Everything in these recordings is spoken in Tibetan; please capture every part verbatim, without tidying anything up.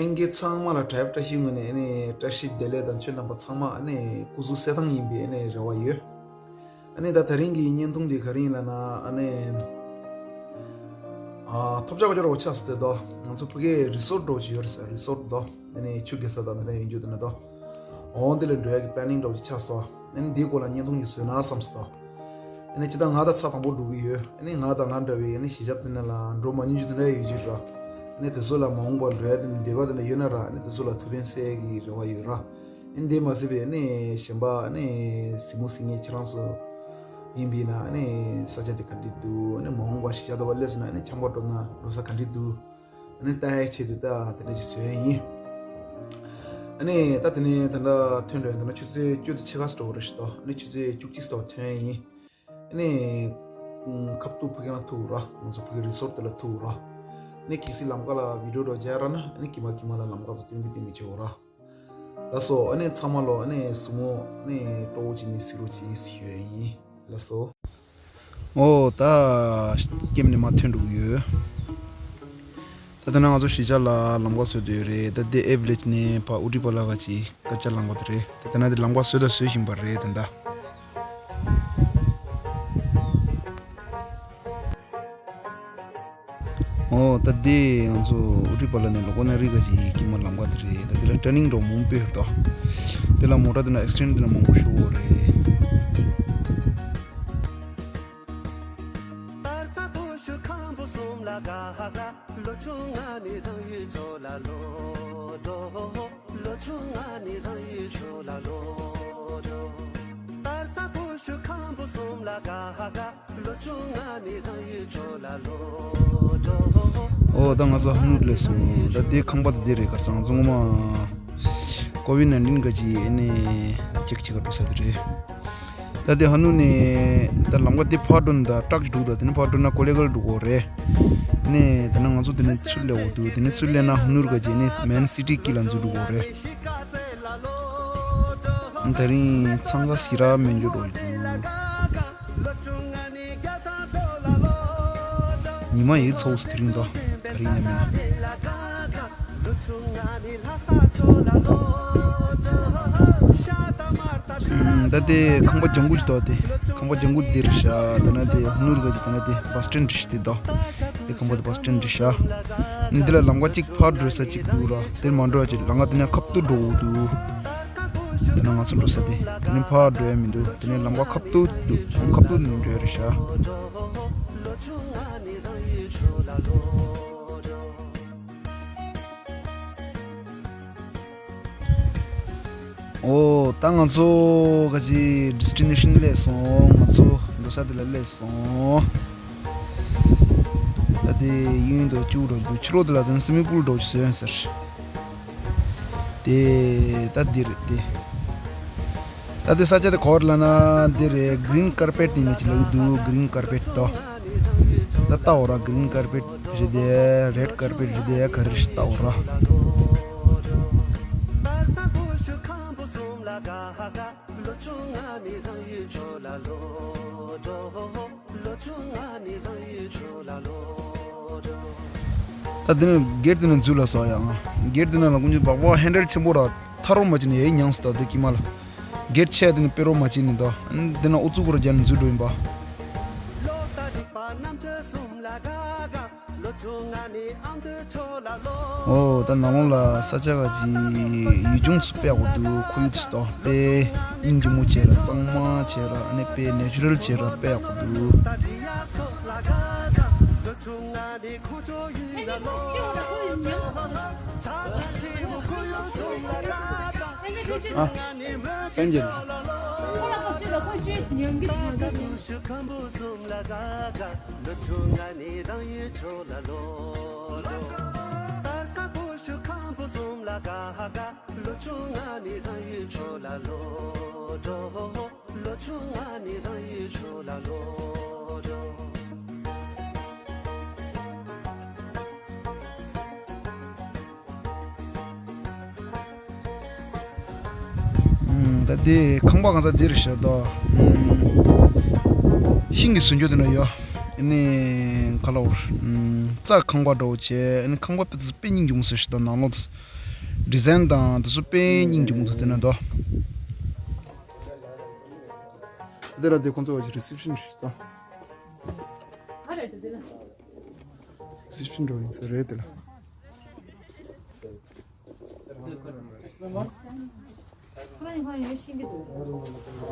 ལྷན་རྒྱས་ཚང་མ་ལ་དྲ་བའི་བཀྲ་ཤིས་ངོས་ནས་ཨ་ནི་བཀྲ་ཤིས་བདེ་ལེགས་དང་། ཁྱོད་རྣམ་པ་ཚང་མ་ཨ་ནི་སྐུ་གཟུགས་གསལ་ཐང་ཡིན་པའི་ཨ་ནི་རེ་བ་ཡོད། ཨ་ནི་ད་དེ་རིང་གི་བརྙན་ཐུང་འདི་ག་རེ་ཡིན་ལབ་ན། ཨ་ནི་ཨ་ཐོབ་ཆ་ག་ཅོ་རོ་ཆགས་སྟེ་དོ། ང་ཚོ་ཕ་གིའི་རི་སོར་འདྲ་བོ་ཅིག་ཡོད་རེད་ཟེར། རི་སོར་དོ། ཨ་ནི་ཆུ་རྐྱལ་ས་དང་དེ་འདྲ་ཡོད་རྒྱུ་དེ་ན་དོ། འོ་འདི་ལ་འགྲོ་ཡ་གི་པི་ལེ་ནིང་འདྲ་བོ་ཅིག་ཆགས་སོང་། ཨ་ནི་འདིའི་སྐོར་ལ་བརྙན་ཐུང་ཅིག་བཟོས་ན་བསམ་སོང་། ཨ་ནི་སྤྱིར་བཏང་ང་ད་ཚར་དང་པོ་འགྲོ་གི་ཡོད། ཨ་ནི་ང་དང་ང་འདྲ་བའི་ཨ་ནི་གཞིས་ཆགས་དེ་ནས་ལ་འགྲོ་མ་མྱོང་རྒྱུ་དེ་འདྲ་ཡོད་རྒྱུ་ར། ཨ་ནི་དེ་ཚོ་ལ་མ་འོངས་པར་འགྲོ་ཡ་དེ་ནི་འདོད་པ་དེ་འདྲ་ཡོད་ན་ར། ཨ་ནི་དེ་ཚོ་ལ་ཐུགས་ཕན་གསོས་ཡ་གི་རེ་བ་ཡོད་ར། ཨ་ནི་དེ་མ་ཟད་པའི་ཨ་ནི་གཞན་པ་ཨ་ནི་གཟིགས་མོ་གཟིགས་མཁན་ཁྱེད་རང་ཚོ་ཡིན་པས་ན། ཨ་ནི་ས་ཆ་དེ་ག་འདྲ་འདུག་ཨ་ནི་མ་འོངས་པར་གཞིས་ཆགས་དེ་བ་སླེབས་སོང་ན་ཨ་ནི་ཆམ་པ་འགྲོ་ན་འགྲོ་ས་ག་འདྲ་འདུག་ཨ་ནི་ལྟ་ཡའི་ཆེད་དུ་ད་དེ་འདྲ་ཞིག་བཟོས་ཡ་ཡིན། ཨ་ནི་ད་དེ་ནས་ད་ལྟ་ཐོན་འགྲོ་ཡ་ད་ལྟ་ཆུ་ཚོད་བཅུ་དང་ཕྱེད་ཀ་ཙམ་འགྲོ་གི་རེད་ཤག་ད། ཨ་ནི་ཆུ་ཚོད་བཅུ་གཅིག་ཙམ་ཐོན་ཡ་ཡིན། ཨ་ནི་ཁ་ཐུག་ཕ་གི་ལ་ཐུག་ར། ང་ཚོ་ཕ་གི་རི་སོར་དེ་ལ་ཐུག་ར། ཨ་ནི་གལ་སྲིད་ལམ་ཁ་ལ་བི་ཌིའོ་འདྲ་བོ་མཇལ་ར་ན་ཨ་ནི་གྱིས་མ་གྱིས་མ་ལ་ལམ་ཁ་ཚོ་སྟོན་གི་སྟོན་གི་བྱེད་འོ་ར། ལགས་སོ། ཨ་ནི་ཚང་མ་ལོ་ཨ་ནི་གཟིགས་མོ་ཨ་ནི་སྤྲོ་བོ་བྱས་ནས་གཟིགས་རོགས་གྱིས་ཞུ་ཡ་ཡིན། ལགས་སོ། ཨོ་ད་ཀེམ་ནས་མར་ཐོན་འགྲོ་གི་ཡོད། ད་ལྟ་ན་ང་ཚོ་གཞིས་ཆགས་ལ་ལམ་ཁ་བཟོ་བསྡད་ཡོད་རེད། ད་དེ་ཨེ་བི་ལེ་ཇི་ནས་ཕར་ཨུ་ཏི་པ་ལ་ག་ཅིག་སྐད་ཆ་ལམ་ཁ་དེ་རེད། ད་ལྟ་ན་དེ་ལམ་ཁ་བཟོས་དང་བཟོ་བཞིན་པ་རེད་ད་ལྟ། ཨོ་ད་དེ་ང་ཚོ་ཨུ་ཏི་པ་ལ་ནས་ལོ་ཀོ་ན་རི་ག་ཅིག་གི་མ་ལམ་ཁ་དེ་རེད། ད་དེ་ལ་ཊར་ནིང་འདྲ་བོ་མང་པོ་ཡོད་དོ། དེ་ལ་མོ་ཊ་དེ་ན་ཨེག་སི་ཌེན་ཊི་དེ་ན་མང་པོ་ཤོར་བ་རེད། ལོ་ཆུང་ང་ནི་རང་ཡུལ་ཕྱོགས་ལ་ལོག་འགྲོ། ལོ་ཆུང་ང་ནི་རང་ཡུལ་ཕྱོགས་ལ་ལོག་འགྲོ། ད་ལྟ་ཀུ་ཤུ་ཁམ་བུ་གསུམ་ལ་དགའ་དགའ། ལོ་ཆུང་ང་ནི་རང་ཡུལ་ཕྱོགས་ལ་ལོག་འགྲོ། ཨོ་ད་ང་ཚོ་ཧ་ནུར་སླེབས་སོང་། ད་དེ་ཁང་པ་དེ་དེ་རེད། ག་རེ་ཟེར་ང་ཚོ་སྔོན་མ་ཀོ་ཝིཌ་ནའིན་ཊིན་ག་ཅིག་ཨ་ནི་ཅེག་བྱེད་ག་འགྲོ་ས་དེ་རེད། ད་དེ་ཧ་ནུ་ནས་ད་ལམ་ཁ་དེ་ཕར་འགྲོ་ན་ད་ཊག་ཅིག་འདུག་ད་དེ་ནས་ཕར་འགྲོ་ན་ཀོ་ལེ་གལ་འགྲོ་གི་རེད། ནས་ད་ནས་ང་ཚོ་དེ་ནས་ཚུར་སླེབས་འོ་འདུག་དེ་ནས་ཚུར་སླེབས་ན་ཧ་ནུར་ག་ཅིག་ནས་མེན་སི་ཊི་དཀྱིལ་ལ་འཛུལ་འགྲོ་གི་རེད། ད་རིང་འཚང་ཁ་ཟིག་ར་མེད་འགྱོ་འགྲོ་འདུག་ཉི་མ་ཡི་ཚོགས་སུ་དེ་རིང་དོ་ག་རེ་ཡིན་ན་མིན་ན། ད་དེ་ཁང་པ་ལྗང་གུ་ཅིག་འདུག་དེ་ཁང་པ་ལྗང་གུ་དེ་རེད་ཤག་ད་ན་དེ་ཧ་ནུར་ག་ཅིག་ད་ན་དེ་བྷ་སི་ཊེན་རེད་ཤག་དེ་འདུག་དེ་ཁང་པ་དེ་བྷ་སི་ཊེན་རེད་ཤག་འདི་ལ་ལམ་ཁ་གཅིག་ཕར་འགྲོ་ས་གཅིག་འདུག་ར། དེར་མ་འགྲོ་ཡ་ཅིག་ལམ་ཁ་དེ་ནས་ཁ་ཐུག་འགྲོ་འོ་འདུག་དེ་ན་ང་ཚོ་འགྲོ་ས་དེ་དེ་ནས་ཕར་འགྲོ་ཡ་མི་འདུག་དེ་ནས་ལམ་ཁ་ཁ་ཐུག་འདུག་ཁ་ཐུག་ནས་འགྲོ་ཡ་རེད་ཤག་ཨོ་ད་ང་ཚོ་ག་ཅི་ཌེ་སི་ཊི་ནེ་ཤན་སླེབས་སོང་། ང་ཚོ་འགྲོ་ས་དེ་ལ་སླེབས་སོང་། ད་དེ་གཡས་གཡོན་དུ་ཅིག་འགྲོ་འདུག་ཕྱི་ལོགས་དེ་ལ་དེ་ནས་སི་མིང་པུལ་འདྲ་བོ་ཅིག་བཟོས་ཡོད་ཟེར། དེ་ད་འདི་རེད་དེ། ད་དེ་ས་ཆ་དེ་ག་རེ་ལབ་ན་འདི་རེད། གི་རིན་ཀར་པེཊ་ནི་ནི་ཅིག་ལབ་ཀྱི་འདུག་གི་རིན་ཀར་པེཊ་དོ། ད་ལྟ་འོ་ར་གི་རིན་ཀར་པེཊ་རེད་དེ། རེཌ་ཀར་པེཊ་རེད་དེ། ག་རེ་རེད་ལྟ་འོ་ར། ལོ་ཆུང་ང་ནི་རང་ཡུལ་ཕྱོགས་ལ་ལོག་འགྲོ། ལོ་ཆུང་ང་ནི་རང་ཡུལ་ཕྱོགས་ལ་ལོག་འགྲོ། ད་འདི་ནས་གེ་ཊི་འདི་ནས་འཛུལ་ལ་སོ་ཡ་ང་། གེ་ཊི་འདི་ནས་ལ་ཀུན་གྱི་སྦག་སྦག་ཧེན་ཌི་རེལ་ཆེན་པོ་ར་ཐར་རོ་མ་ཅི་ནས་ཡའི་མྱངས་སི་ད་དེ་ཀི་མ་ལ། གེ་ཊི་ཆེ་འདི་ནས་དཔེ་རོ་མ་ཅི་ནས་ད། འདི་ན་ཨུ་ཚུགས་ར་རྒྱ་ནས་འཛུལ་འགྲོ་ཡིན་པ། ལོ་ད་རིག་པ་རྣམ་དཔྱོད་གསུམ་ལ་དགའ་དགའ། ལོ་ཆུང་ང་ནི་ཨ་མདོའི་ཕྱོགས་ལ་ལོག་ཨོ་ད་ནང་ལོགས་ལ་ས་ཆ་ག་ཅིག་ཡུལ་ལྗོངས་སུ་དཔེ་ཡག་པོ་འདུག་ཁོར་ཡུག་དེ་ཚོ་དཔེ་སྙིང་རྗེ་མོ་བྱས་ར་གཙང་མ་བྱས་ར་ཨ་ནི་དཔེ་ནེ་ཅུ་རལ་བྱས་ར་དཔེ་ཡག་པོ་འདུག་ཨ། ཨ། ཨ། ཨ། ལོ་ཆུང་ང་ནི་རང་ཡུལ་ཕྱོགས་ལ་ལོག་འགྲོ། ད་ལྟ་ཀུ་ཤུ་ཁམ་བུ་གསུམ་ལ་དགའ་དགའ། ལོ་ཆུང་ང་ནི་རང་ཡུལ་ཕྱོགས་ལ་ལོག་འགྲོ། ལོ་ཆུང་ང་ནི་རང་ཡུལ་ཕྱོགས་ལ་ལོག་འགྲོ། ཨུམ། ད་དེ་ཁང་པ་གང་ས་འདིར་བཞག་དོ། ཨུམ། ཤིང་གི་ཟུར་འཇོག་དེ་འདྲ་ཡོད། ནི་ཁ་ལོར་རྩྭ་ཁང་པ་འདྲ་བོ་བྱས། ཨ་ནི་ཁང་པ་དཔེ་དཔེ་སྙིང་རྗེ་མོ་བཟོས་ཤག་ད་ནང་ལོགས་ཌི་ཛའིན་དང་དེ་ཚོ་དཔེ་སྙིང་རྗེ་མོ་འདུག་དེ་ན་དོ། དེ་ལ་དེ་ཁོང་ཚོ་བ་ཅིག་རི་སེབ་ཤན་རེད་ཤག་ད། རི་སེབ་ཤན་འདྲ་བོ་ཡིན་ས་རེད་དེ་ལ།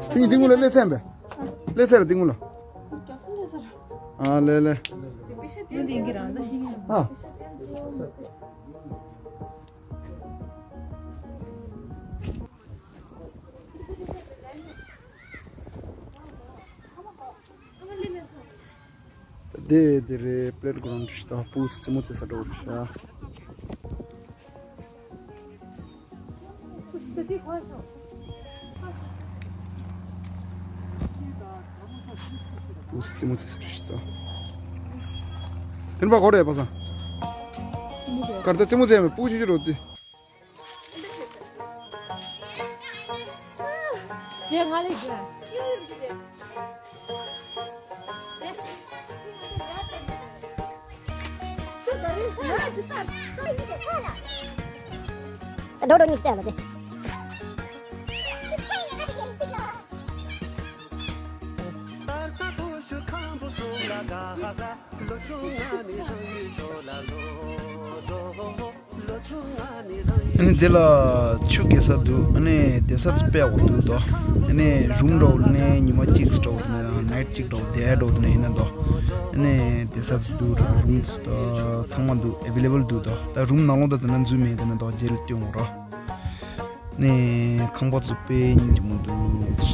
ཁྱེད་ཀྱིས་དེ་ངུ་ལ་སླེབས་ཚར་བས། སླེབས་ཚར་ར་དེ་ངུ་ལ། ཨ་ལེ་ལེ། ཨ། དེ་དེ་རེད། པི་ལེ་གྷི་རའུན་ཌི་ཞིག་དང་པུལ་རྩེད་མོ་རྩེ་ས་འདྲ་བོ་རེད་ཤག་པུལ་རྩེད་མོ་རྩེ་ས་རེད་ཤག་དེ་ནས་པ་གོ་རེད་པ་སང་། གར་ད་རྩེད་མོ་རྩེ་ཡ་མེད། པུལ་ཆུང་ཆུང་འདྲ་བོ་དེ། འགྲོ་འགྲོ་གཉིས་བལྟས་ལ་དེ། ཨ་ནི་དེ་ལ་ཆུ་རྐྱལ་ས་འདུག་ཨ་ནི་བསྡད་ས་དེ་དཔེ་ཡག་པོ་འདུག་དོ། ཨ་ནི་རུམ་འདྲ་བོ་ནས་ཉི་མ་གཅིག་འདྲ་བོ་དེ་ནས་ནའིཊ་གཅིག་འདྲ་བོ་བསྡད་འདྲ་བོ་དེ་ནས་ཡིན་ན་དོ། ཨ་ནི་བསྡད་ས་དེ་འདུག་ར། རུམ་དེ་ཚང་མ་འདུག་ཨེ་ཝེ་ལེ་བལ་འདུག་དོ། ད་རུམ་ནང་ལོགས་ད་དེ་ན་འཛུལ་མེད། དེ་ནས་དོ་རྗེས་ལ་སྟོན་འོང་ར། ཨ་ནི་ཁང་པ་ཚོ་དཔེ་སྙིང་རྗེ་མོ་འདུག་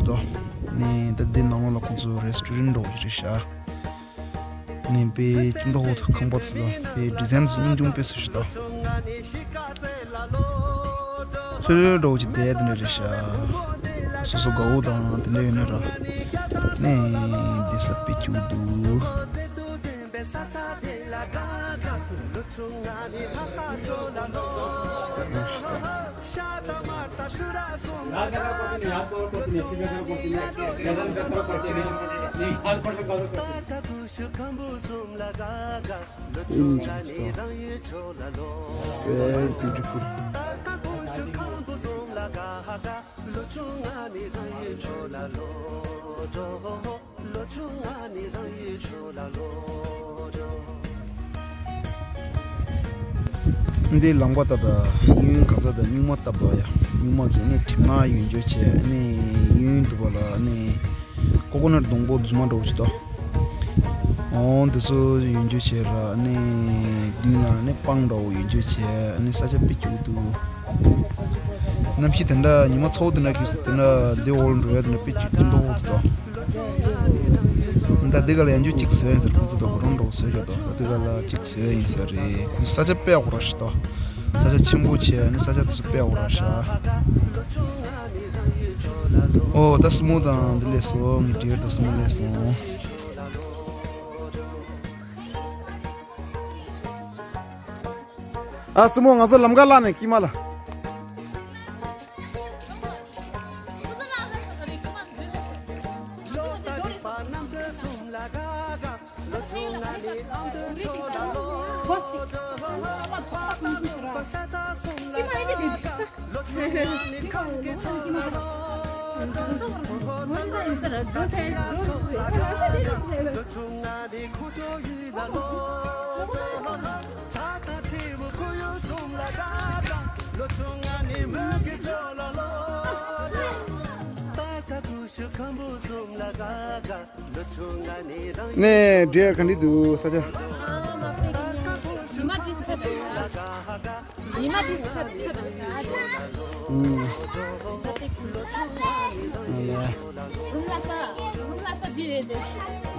དོ། ཨ་ནི་ད་དེ་ནང་ལོགས་ལ་ཁོང་ཚོ་རེ་སི་ཊོ་རན་འདྲ་བོ་ཞིག་རེད་ཤག་ནི་དཔེ་ཅིག་མདོག་ཁོག་ཐུག་ཁང་པ་ཚོ་ལ་དཔེ་ཌི་ཛའིན་ཚོ་སྙིང་རྗེ་མོ་དཔེ་བཟོས་ཤག་ད། ལྷོད་ལྷོད་འདྲ་བོ་ཅིག་བསྡད་དེ་ནས་རེད་ཤག་སོ་སོ་དགའ་བོ་དང་དེ་འདྲ་ཡོད་ན་ར། ནི་བསྡད་ས་དཔེ་སྐྱིད་པོ་འདུག Very beautiful. འདི་ལམ་ཁ་ད་ལྟ་གཡས་གཡོན་གང་ས་ད་སྨྱུག་མ་བཏབ་འདུག་ཡ། སྨྱུག་མ་གིས་ནི་གྲིབ་ནག་ཡོད་འཇོག་བྱས་ནི་གཡས་གཡོན་དུ་བ་ལ་ནི་ཀོ་ཀོ་ནཊ་སྡོང་པོ་རྫུན་མ་འདྲ་བོ་ཅིག་ད། འོ་འདི་ཚོ་ཡོད་འཇོག་བྱས་ར་ནི་མདུན་ལ་ནི་སྤང་འདྲ་བོ་ཡོད་འཇོག་བྱས་ནི་ས་ཆ་དཔེ་སྐྱིད་པོ་འདུག་གནམ་གཤིས་དེ་འདྲ་ཉི་མ་ཚ་བོ་དེ་འདྲ་གི་དེ་འདྲ་འདི་འོག་འགྲོ་ཡ་དེ་འདྲ་དཔེ་སྐྱིད་སྐྱིད་མདོག་ཁོག་ཏུ་འདུག་ད་འདི་ག་ལ་ཡང་འཇུ་གཅིག་བཟོས་ཡིན་ཟེར། ཁོང་ཚོ་དོ་གོ་རང་འགྲོ་བཟོས་ཀྱ་དོ། ད་འདི་ག་ལ་གཅིག་བཟོས་ཡིན་ས་རེད། ཁོང་ཚོ་ས་ཆ་དཔེ་ཡག་པོ་ར་ཞིག་དོ། ས་ཆ་ཆེན་པོ་བྱས་ནི་ས་ཆ་དེ་ཚོ་དཔེ་ཡག་པོ་ར་ཤག་ཨོ་ད་སུ་མོ་དང་འདི་སླེབས་སོང་། ངའི་འདྲིར་ད་སུ་མོ་སླེབས་སོང་། ཨ་སུ་མོ་ང་ཚོ་ལམ་ཁ་བརླག་ནས་ཀྱི་མ་ལ། ནས་འདྲེ་ག་འདྲ་འདུག་ས་ཆ། ཉི་མ་འདི་ཚ་ཉི་མ་འདི་ཚ་ཚ་དང་། ཨུམ། ད་ཏིག་ཨ་ལས། རུམ་ལ་ས་རུམ་ལ་ས་འདི་རེད་དེ།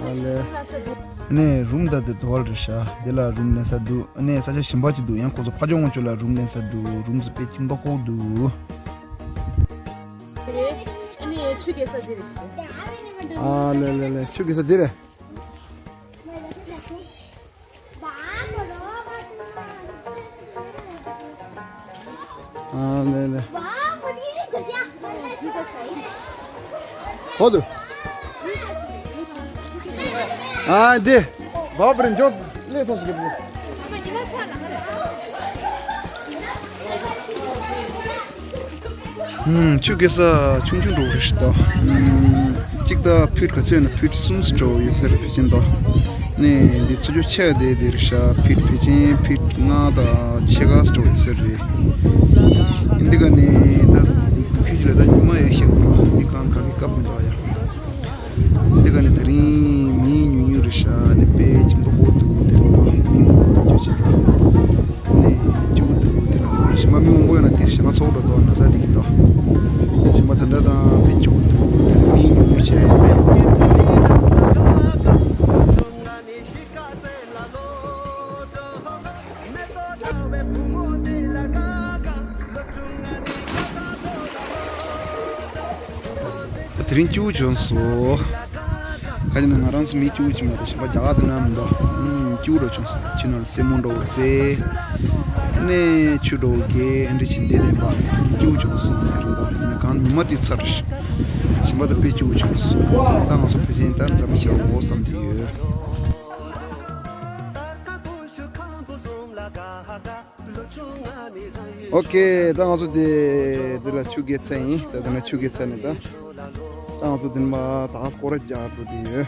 ཨ་ལས། རུམ་ལ་ས་འདི། ནས་རུམ་ད་དེ་དོ་བར་རེད་ཤག་འདི་ལ་རུམ་ལེན་ས་འདུག་ནས་ས་ཆ་གཞན་པ་ཅིག་འདུག་ཡང་ཁོ་ཚོ་ཕ་ཇོ་ངོ་ཅོ་ལ་རུམ་ལེན་ས་འདུག་རུམ་ཚོ་དཔེ་ཁྱིམ་ཐོག་ཁོག་འདུག་ཨ་ནི་ཆུ་རྐྱལ་ས་འདི་རེད་ཤག་ཨ་ལེ་ལེ་ལེ། ཆུ་རྐྱལ་ས་འདི་རེད། ཨ་ལེ་ལེ། གོ་དུ། ཨ་འདི། བ་པར་འཇོག་ལས་སོ་ཞིག་གི། ཧུམ། ཆུ་རྐྱལ་ས་ཆུང་ཆུང་འདྲ་བོ་རེད་ཤག་ད། ཧུམ། གཅིག་ད་ཕིཊ་ག་ཚོད་ན་ཕིཊ་གསུམ་ཙམ་འདྲ་བོ་ཡོད་ས་རེད་ཕལ་ཆེར་ད། ནས་འདི་ཚོ་ཆུ་ཆེ་བ་དེ་དེ་རེད་ཤག་ཕིཊ་ཕལ་ཆེར་ཕིཊ་ལྔ་དང་ཕྱེད་ཀ་ཙམ་འདྲ་བོ་ཡོད་ས་རེད། འདི་ག་ནས་ད་བུ་ཁྱུད་ལ་ད་ཉི་མ་ཡོད་ཤག་འདི་གང་ག་གི་སྐབས་མི་འདུག་ཡ། འདི་ག་ནས་དེ་རིང་མི་ཉུང་ཉུང་རེད་ཤག་ནི་དཔེ་ཅིག་མདོག་པོ་འདུག་དེ་རིང་ད་མི་མང་པོ་འདུག་ཅེས་ར། ནི་སྐྱིད་པོ་འདུག་དེ་ལ་ད་ཞིང་པ་མི་མང་པོ་ཡོད་ན་དེ་ཞིང་ན་ཚོགས་འགྲོ་དོ་ན་ས་དེ་གི་ད། ཞིང་པ་དེ་འདྲ་དང་དཔེ་སྐྱིད་པོ་འདུག་དེ་མི་ཉུང་ཉུང་བྱས། དེ་རིང་སྐྱིད་པོ་བྱུང་སོང་། ག་ཅི་ན་ང་རང་ཚོ་མི་སྐྱིད་པོ་ཅིག་མ་གཏོགས་གཞན་པ་རྒྱ་གར་དེ་འདྲ་མི་འདུག་ཨུམ། སྐྱིད་པོ་འདྲ་བྱུང་སོང་། ཕྱི་ནང་རྩེད་མོ་འདྲ་བོ་རྩེ། ནས་ཆུ་འདྲ་བོ་རྐྱལ་འདྲ་བྱས་བསྡད་ལས་པ། སྐྱིད་པོ་བྱུང་སོང་། དེ་རིང་ད་ཡིན་ན་གང་ཉི་མ་དེ་ཚར། ཞིང་པ་ད་དཔེ་སྐྱིད་པོ་བྱུང་སོང་། ད་ང་ཚོ་ཕལ་ཆེར་ད་འཛམ་བུ་གླིང་འོ་བསམ་གྱི་ཡོད། ཨོ་ཁེ། ད་ང་ཚོ་དེ་དེ་ལ་ཆུ་རྐྱལ་ཚར་ཡིན། ད་དེ་ལ་ཆུ་རྐྱལ་ཚར་ནས་ད་ད་ང་ཚོ་དེ་མ་ད་སྐོར་ར་རྒྱག་འགྲོ་དེ་ཡོད།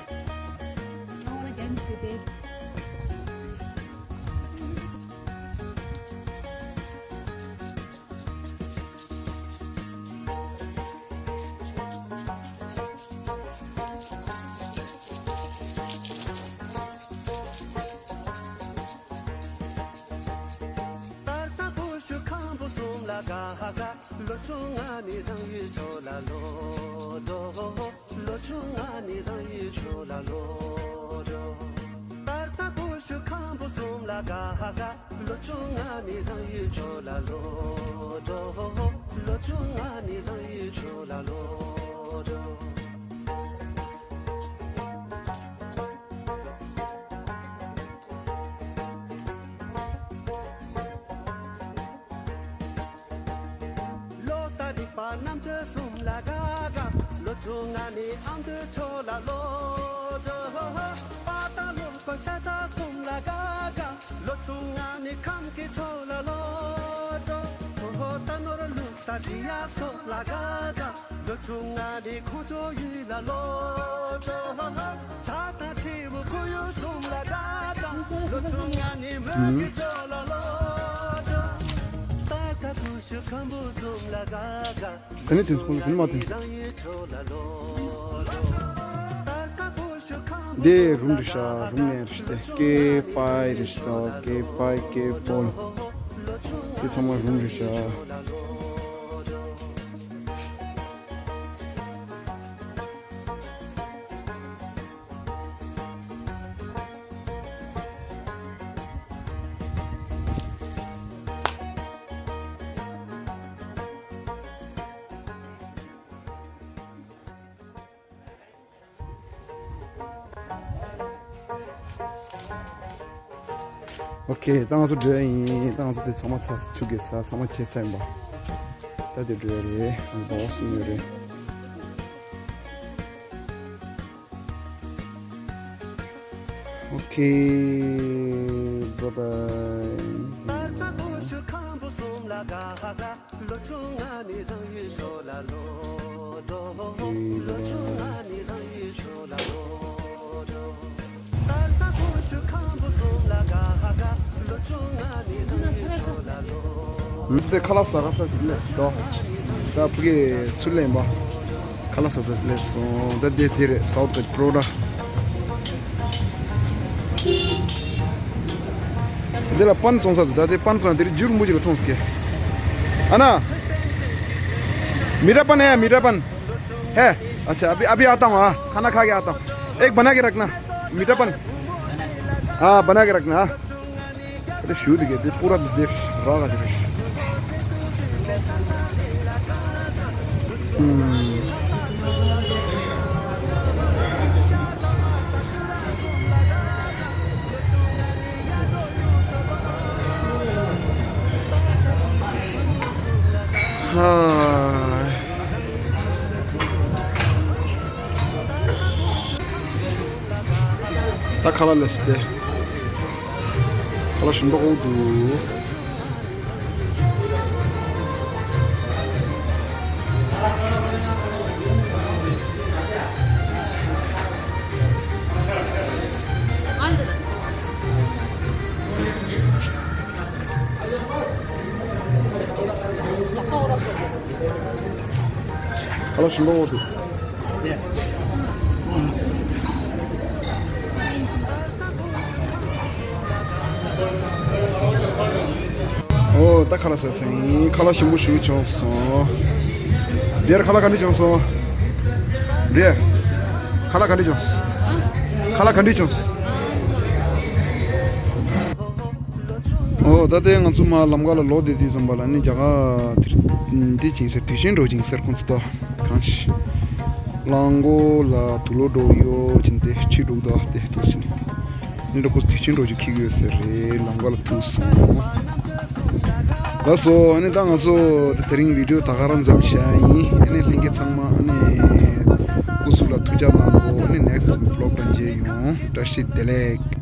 ད་ལྟ་བུ་ཤུ་ཁམ་བུ་གསུམ་ལ་དགའ་དགའ། ལོ་ཆུང་ང་ནི་རང་ཡུལ་ཕྱོགས་ལ་ལོག་འགྲོ། ལོ་ཆུང་ང་ནི་རང་ཡུལ་ཕྱོགས་ལ་ལོག་འགྲོ། ད་ལྟ་བུ་ཤུ་ཁམ་བུ་གསུམ་ལ་དགའ་དགའ། ལོ་ཆུང་ང་ནི་རང་ཡུལ་ཕྱོགས་ལ་ལོག་འགྲོ། ལོ་ཆུང་ང་ནི་རང་ཡུལ་ཕྱོགས་ལ་ལོག་འགྲོ། ལོ་ལྟར་རིག་པ་རྣམ་དཔྱོད་གསུམ་ལ་དགའ་དགའ། ལོ་ཆུང་ང་ནི་ཨ་མདོའི་ཕྱོགས་ལ་ལོག་འགྲོ། པ་དང་ལུག་པ་ཤ་ཚ་གསུམ་ལ་དགའ་དགའ། ལོ་ཆུང་ང་ནི་ཁམས་ཀྱི་ཕྱོགས་ལ་ལོག་འགྲོ། ཧོ་ཧོ་རྟ་ནོར་ལུག་རྟ་འབྲི་གཡག་སོགས་ལ་དགའ་དགའ། ལོ་ཆུང་ང་ནི་ཁོང་ཚོ་ཡུལ་ལ་ལོག་འགྲོ། ཇ་དང་ཕྱེ་མོ་ཁོར་ཡུག་གསུམ་ལ་དགའ་དགའ། ལོ་ཆུང་ང་ནི་མོན་གྱི་ཕྱོགས་ལ་ལོག་འགྲོ། ད་ལྟ་བུ་ཤུ་ཁམ་བུ་གསུམ་ལ་དགའ་དགའ། ག་ནས་ཐོན་སོང་། ག་ནས་མ་ཐོན། འདི་རུམ་རེད་ཤག་རུམ་ནས་རེད་ཤག་ཀེ་ཕའི་རེད་ཤག་ཀེ་ཕའི་ཀེ་ཕོར། འདི་ཚང་མ་རུམ་རེད་ཤག་ཨོ་ཁེ། ད་ང་ཚོ་འགྲོ་ཡ་ཡིན། ད་ང་ཚོ་དེ་ཚང་མ་ཚར། ཆུ་རྐྱལ་ཚར། ཚང་མ་བྱས་ཚར་ཡིན་པ། ད་དེ་འགྲོ་ཡ་རེད། ང་ཚོ་ཟླ་བ་གསུམ་ཡོད་རེད། ཨོ་ཁེ། བྷའི་བྷའི། ལོ་ཆུང་ང་ནི་རང་ཡུལ་ཕྱོགས་ལ་ལོག་འགྲོ། ལོ་ཆུང་ང་ནི་རང་ཡུལ་ཕྱོགས་ལ་ལོག་འགྲོ། ད་ལྟ་བུ་ཤུ་ཁམ་བུ་གསུམ་ལ་དགའ་དགའ། ལོ་ཆུང་ང་ནི་རང་ཡུལ་ཕྱོགས་ལ་ལོག་མི་ཚེ་ཁ་ལག་ཟ་ཁ་ས་ཞིག་ལས་སོ། ད་ཕ་གིའི་ཚུར་ལེན་པ། ཁ་ལག་ཟ་ས་ཞིག་ལས་སོང་། ད་དེ་དེ་རེད། སའུ་ཐི་ཀོ་རི་ཡ་པྲོ་ཌ། འདི་ལ་པན་བཙོང་ས་འདུག་ད་དེ་པན་བཙོང་། དེ་རིང་རྒྱུ་རིན་པོ་ཆེ་ལ་ཐོངས་ཀྱི། ཨ་ན། मीठा पान है? मीठा पान है? अच्छा, अभी, अभी आता हूँ। हाँ, खाना खा के आता हूँ। एक बना के रखना, मीठा पान। हाँ, बना के रखना, हाँ। ད་ཞུ་དེ་གས་དེ་པུ་ར་དེ་ར་ག་དེ་རེད། ད་ཁ་ལག་ལས་ཏེ། ཁ་ལག་ཞིམ་པོ་འདུག་ཁ་ལག་ཞིམ་པོ་འདུག་ཨོ། ད་ཁ་ལག་ཟ་ཚར་ཡིན། ཁ་ལག་ཞིམ་པོ་ཞིག་བྱུང་སོང་། རེད། ཁ་ལག་ག་འདྲ་བྱུང་སོང་། རེད། ཁ་ལག་ག་འདྲ་བྱུང་། ཁ་ལག་ག་འདྲ་བྱུང་། ཨོ། ད་ལྟའི་ང་ཚོ་མར་ལམ་ཁ་ལ་ལོག་བསྡད་དུས་ཙམ་པ་ལ་ནི་རྒྱ་གར་དེ་འདི་ཅིང་ཟེར། དུས་ཆེན་འགྲོ་ཅིང་ཟེར། ཁོང་ཚོ་ད་གང་ཤི་གླང་མགོ་ལ་དུག་ལོག་འགྲོ་ཡོད་ཅིང་དེ་ཁྲིད་འདུག་ད་དེ་དུ་ཟིན། ནི་འགྲོ་ཁོ་དུས་ཆེན་འགྲོ་རྒྱུ་ཁྱི་ཡོད་ཟེར་རེད། ལམ་ཁ་ལ་ཐུག་སོང་། ལགས་སོ། ཨ་ནི་ད་ང་ཚོ་དེ་དེ་རིང་བི་ཌིའོ་ད་ག་རང་མཚམས་བཞག་ཡིན། ཨ་ནི་ལྷན་རྒྱས་ཚང་མ་ཨ་ནི་སྐུ་གཟུགས་ལ་ཐུགས་ཅག་གནང་གོ། ཨ་ནི་ནེག་སི་ཊི་བི་ལོག་ལ་མཇལ་ཡོང་། བཀྲ་ཤིས་བདེ་ལེགས།